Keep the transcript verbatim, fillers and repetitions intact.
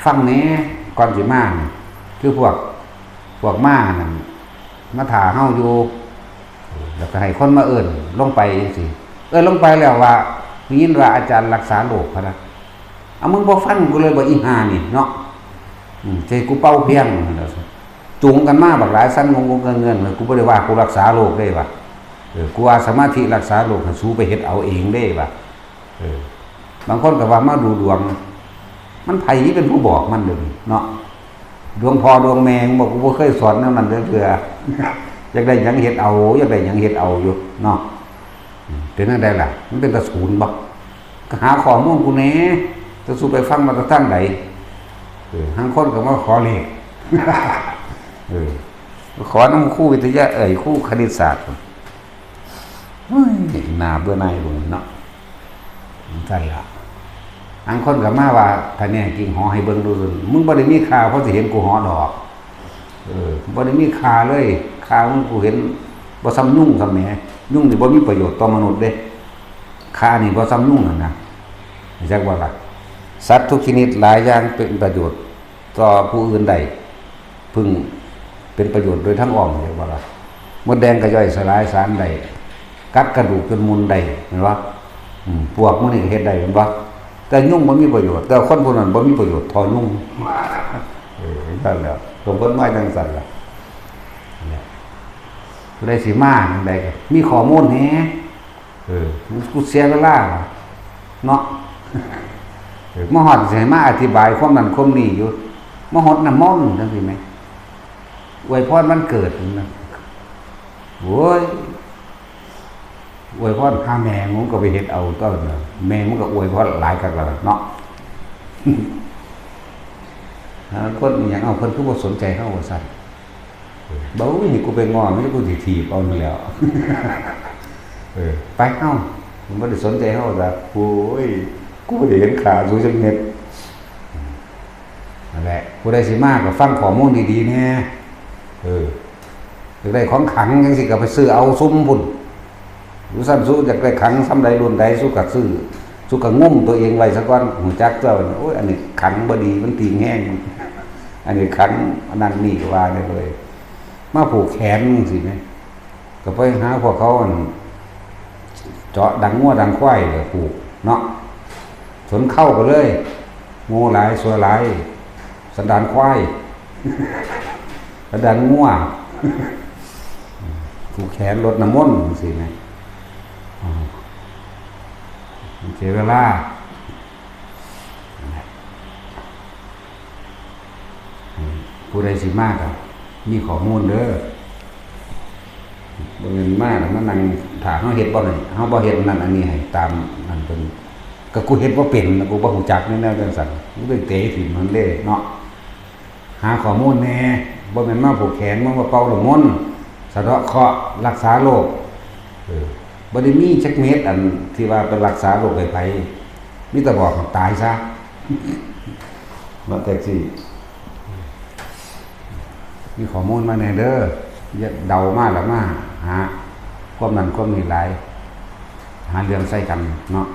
ฟังแหน่ ก่อนสิมานี่ คือพวก พวกมานั่น มาถ่าเฮาอยู่ แล้วก็ให้คนมาเอิ้นลงไปจังซี่ เอิ้นลงไปแล้วว่า ได้ยินว่าอาจารย์รักษาโรคพะนะ เอา มึงบ่ฟังกูเลยบ่ อีห่านี่เนาะ อืม สิให้กูเป่าเพียงนั่นแหละ จูงกันมาบักหลาย สั่นงงงงเงินๆ กูบ่ได้ว่ากูรักษาโรคเด้ว่ะ เออ กูว่าสมาธิรักษาโรค ให้สูไปเฮ็ดเอาเองเด้ว่ะ เออ บางคนก็ว่ามาดูดวง มันไผเป็นผู้บอกมันเด้อเนาะ ดวงพ่อดวงแม่ มึงบอก กูบ่เคยสอนแนวนั้นจักเทื่อ อยากได้หยังเฮ็ดเอา อยากได้หยังเฮ็ดเอาอยู่เนาะ อืม เป็นจั่งใดล่ะ มันเป็นตาศูนย์บ่ ก็หาข้อมูลกูแหน่ แต่สูไปฟังมาแต่ทางใด เออ บางคนก็มาขอเลข เออ ขอนำครูวิทยา เอ้ย ครูคณิตศาสตร์ เฮ้ย น่าเบื่อหน่ายพวกนี้เนาะ จั่งซั่นล่ะ บางคนก็มาว่า ถ้าแน่จริง หอให้เบิ่งดู มึงบ่ได้มีค่า เพราะสิเห็นกูหอดอก เออ บ่ได้มีค่าเลย ค่ามึงกูเห็นบ่ส่ำยุงส่ำแหม ยุงนี่บ่มีประโยชน์ต่อมนุษย์เด้ ค่านี่บ่ส่ำยุงนั่นนะ รู้จักบ่ล่ะ สัตว์ทุกชนิดหลายอย่างเป็นประโยชน์ต่อผู้อื่นได้ พึ่งเป็นประโยชน์โดยทางอ้อม รู้จักบ่ล่ะ มดแดงก็ย่อยสลายสารได้ กัดกระดูกจนมุนได้ เห็นบ่ อืม ปวกมันนี่ก็เฮ็ดได้ เห็นบ่ แต่ยุงบ่มีประโยชน์ แต่คนผู้นั้นบ่มีประโยชน์เท่ายุง เออ จั่งซั่นแหละ ก็เพิ่นมาจั่งซั่นล่ะ เนี่ย ผู้ใดสิมาจั่งใดก็มีข้อมูลแหน่ เออ กูเสียเวลาเนาะ เออ มาฮอดสิให้มาอธิบายความนั้นความนี้อยู่ มาฮดน้ำมนต์จั่งซี้แหม อวยพรวันเกิดนะ โอ้ย อวยพรหาแม่มึงก็ไปเฮ็ดเอาตัวเนาะ แม่มึงก็อวยพรหลายคักแล้วเนาะ หาคนอีหยัง เอา เพิ่นคือบ่สนใจเฮาว่าซั่น เออ บ่ อุ้ย นี่กูไปง้อมัน กูสิถีบเอานั่นแหล้ว เออ ไป เอ้า มันบ่ได้สนใจเฮาดอก โอ้ย กูบ่ได้เห็นค่าสูจักเม็ด นั่นแหละ ผู้ใดสิมาก็ฟังข้อมูลดีๆแหน่ เออ อยากได้ของขลังจั่งซี้ก็ไปซื้อเอาซุมพุ้น อยู่ซั่น สูอยากได้ขลังส่ำใดรุ่นใด สูก็ซื้อ สูก็งุ้มตัวเองไว้ซะก่อน ฮู้จักตัว โอ้ย อันนี้ขลังบ่ดี มันติ่งแฮง อันนี้ขลังอันนั้นนี่ ว่าได้เลย มาผูกแขนจั่งซี้แหม ก็ไปหาพวกเขา อัน เจาะดังงัวดังควายเลยผูกเนาะ สนเข้าไปเลย โง่หลาย ชั่วหลาย สันดานควาย สันดานงัว ผูกแขนรดน้ำมนต์จั่งซี้แหม อ่า เสียเวลา ผู้ใดสิมาก็มีข้อมูลเด้อ บ่แม่นมาแล้วมานั่งถ้าเฮาเฮ็ดบ่ให้ เฮาบ่เฮ็ดนั่นอันนี้ให้ตามนั่นเพิ่น ก็กูเฮ็ดบ่เป็น กูบ่ฮู้จักในแนวจั่งซั่น กูไปเตะถิ่มมันเด้เนาะ หาข้อมูลแหน่ บ่แม่นมาผูกแขน มาเป่าน้ำมนต์ สะเดาะเคราะห์ รักษาโรค เออ บ่ได้มีจักเม็ดอันที่ว่าไปรักษาโรคให้ไผ มีแต่บอกให้ตายซะ เนาะ แท็กซี่ มีข้อมูลมาแหน่เด้อ อย่าเดามาแล้วมาหาความนั้นความนี้หลาย หาเรื่องใส่กันเนาะ